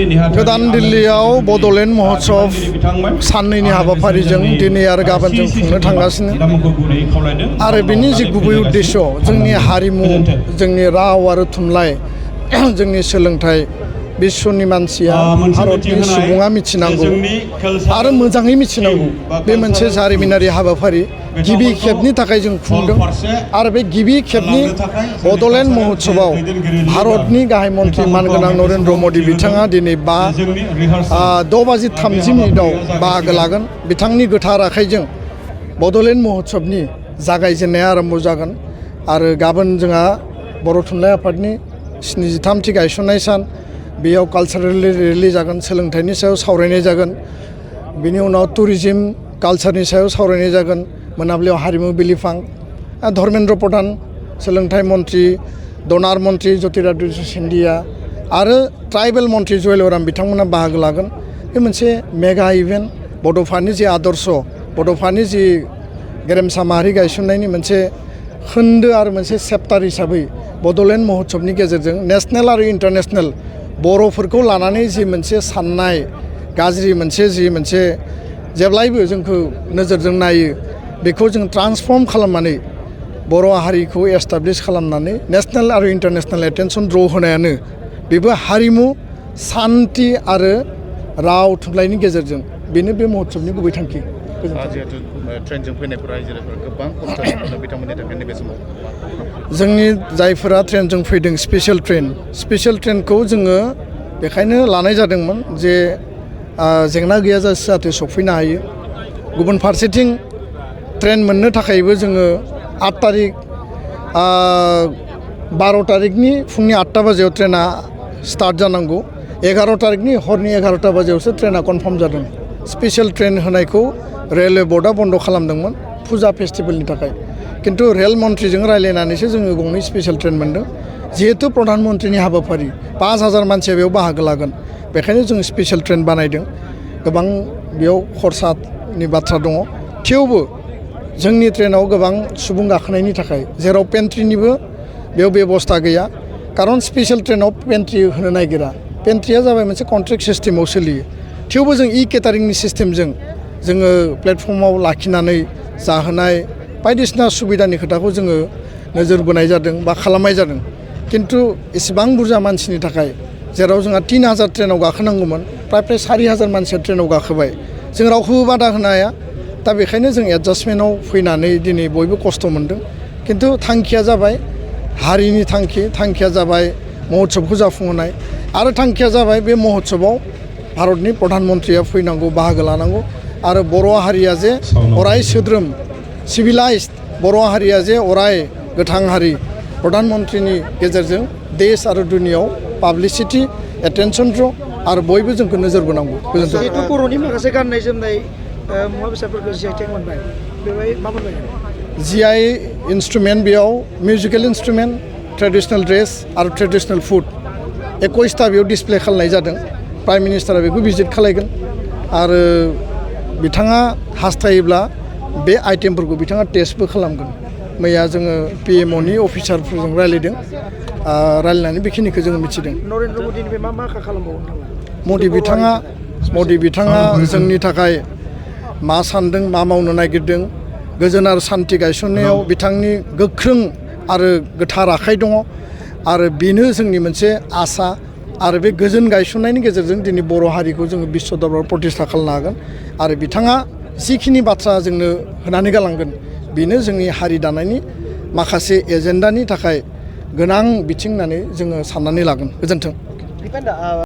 गोदान दिल्लीयाव बड'लेण्ड महोत्सव साननैनि हाबाफारिजों दिनै आरो गाबोन जों खुंनो थांगासिनो आरो बिनि जि गुबै उद्देश्य जोंनि हारिमु जोंनि राव आरो थुनलाइ जोंनि सोलोंथाइ विश्वनि मानसिया भारतनि सुबुङा मिथिनांगौ आरो मोजाङै मिथिनांगौ बे मोनसे जारिमिनारि हाबाफारि गिबि खेबनि थाखाय जों खुंदों आरो बे गिबि खेबनि बड'लेण्ड महोत्सवआव भारतनि गाहाय मन्थ्रि मानगोनां नरेन्द्र मदि बिथाङा दिनै 6:30 बाहागो लागोन। बिथांनि गोथार आखाइजों बड'लेण्ड महोत्सवनि जागायजेननाया आरम्भ जागोन आरो गाबोन जोंहा बर' थुनलाइ आफादनि 73थि गायसननाय सान बेयाव कालचारेल रेलि जागोन, सोलोंथाइनि सायाव सावरायनाय जागोन, बिनि उनाव टुरिज्म कालचारनि सायाव सावरायनाय जागोन, मोनाबिलियाव हारिमु बिलिफां, धर्मेन्द्र प्रधान सोलोंथाइ मन्थ्रि, डनार मन्थ्रि ज्योतिरादित्य सिन्धिया आरो ट्राइबेल मन्थ्रि जुवेल ओराम बिथांमोना बाहागो लागोन। बे मोनसे मेगा इभेन्ट बड'फानि जि आदर्श बड'फानि जि गेरेमसा माहारि गायसननायनि मोनसे खोन्दो आरो मोनसे चेप्टार हिसाबै बड'लेण्ड महोत्सवनि गेजेरजों नेशनेल आरो इन्टारनेशनेल बर'फोरखौ लानानै जि मोनसे साननाय गाज्रि मोनसे जेब्लायबो जोंखौ नोजोरजों नायो बेखौ जों ट्रान्सफर्म खालामनानै बर' हारिखौ एस्टाब्लिश खालामनानै नेशनेल आरो इन्टारनेशनेल एटेनसन द्र होनायानो बेबो हारिमु सान्थि आरो राव थुनलाइनि गेजेरजों बेनो बे महोत्सवनि गुबै थांखि। ट्रेनजों फैनायफोरा गोबां खस्थ' बिथांमोननि थाखाय नैबे समाव जोंनि जायफोरा ट्रेनजों फैदों स्पेशल ट्रेनखौ जोङो बेखायनो लानाय जादोंमोन जे जेंना गैयाजासे जाहाथे सफैनो हायो। गुबुन फारसेथिं ट्रेन मोननो थाखायबो जोङो 8 तारिख 12 तारिखनि फुंनि 8टा बाजियाव ट्रेना स्टार्ट जानांगौ, 11 तारिखनि हरनि 11टा बाजियावसो ट्रेना कनफार्म जादों। स्पेशल ट्रेन होनायखौ रेलवे बर्डआ बन्द खालामदोंमोन फुजा फेस्टिभेलनि थाखाय, किन्तु रेल मन्थ्रिजों रायलायनानैसो जोङो गंनै स्पेशल ट्रेन मोन्दों। जिहेतु प्रधान मन्थ्रिनि हाबाफारि 5000 मानसिया बेयाव बाहागो लागोन, बेखायनो जों स्पेशल ट्रेन बानायदों। गोबां बेयाव खरसानि बाथ्रा दङ, थेवबो जोंनि ट्रेनाव गोबां सुबुं गाखोनायनि थाखाय जेराव पेन्ट्रिनिबो बेयाव बेबस्था गैया, खारन स्पेशल ट्रेनाव पेन्ट्रि होनो नागिरा। पेन्ट्रिया जाबाय मोनसे कन्ट्रेक्ट सिस्टेमाव सोलियो, थेवबो जों केटारिंनि सिस्टेमजों जोङो प्लेटफर्माव लाखिनानै जाहोनाय बायदिसिना सुबिदानि खोथाखौ जोङो नोजोर बोनाय जादों बा खालामनाय जादों। किन्तु एसेबां बुरजा मानसिनि थाखाय जेराव जोंहा 3000 ट्रेनाव गाखोनांगौमोन प्राय 4000 मानसिया ट्रेनाव गाखोबाय, जों रावखौबो बादा होनो हाया। दा बेखायनो जों एडजास्टमेन्टआव फैनानै दिनै बयबो खस्थ' मोन्दों। किन्तु थांखिया जाबाय हारिनि थांखिया जाबाय महोत्सवखौ जाफुंहोनाय आरो थांखिया जाबाय बे महोत्सवआव भारतनि प्रधान मन्थ्रिया फैनांगौ, बाहागो लानांगौ आरो बर' हारिया जे अराय सोद्रोम सिभिलाइज्ड बर' हारिया जे अराय गोथां हारि प्रधान मन्थ्रिनि गेजेरजों देश आरो दुनियाव पाब्लिसिटि एटेनसन द्र आरो बयबो जोंखौ नोजोर बोनांगौ। जिहेतु बर'नि माखासे गाननाय जोमनाय मुवा बेसादफोरखौ जि आइ टेग मोनबाय, बेवहाय मा मोनबाय? GI इन्सट्रुमेन्ट, बेयाव मिउजिकेल इन्सट्रुमेन्ट, ट्रेडिसनेल ड्रेस आरो ट्रेडिसनेल फुड 21टा बेयाव डिसप्ले खालामनाय जादों। प्राइम मिनिस्टारा बेखौ भिजिट खालायगोन आरो बिथाङा हास्थायोब्ला बे आइटेमफोरखौ बिथाङा टेस्टबो खालामगोन। मैया जोङो PMOनि अफिसारफोरजों रायलायदों, रायलायनानै बेखिनिखौ जोङो मिथिदों। नरेन्द्र मदिनिफ्राय मा आखा खालामबावो? मदि बिथाङा जोंनि थाखाय मा सानदों, मा मावनो नागिरदों, गोजोन आरो सान्थि गायसननायाव बिथांनि गोख्रों आरो गोथार आखाइ दङ आरो बेनो जोंनि मोनसे आसा आरो बे गोजोन गायसननायनि गेजेरजों दिनै बर' हारिखौ जोङो बिश्व दरबाराव प्रतिष्ठा खालामनो हागोन आरो बिथाङा जिखिनि बाथ्रा जोंनो होनानै गालांगोन बेनो जोंनि हारि दानायनि माखासे एजेन्डानि थाखाय गोनां बिथिं होननानै जोङो साननानै लागोन। गोजोन्थों।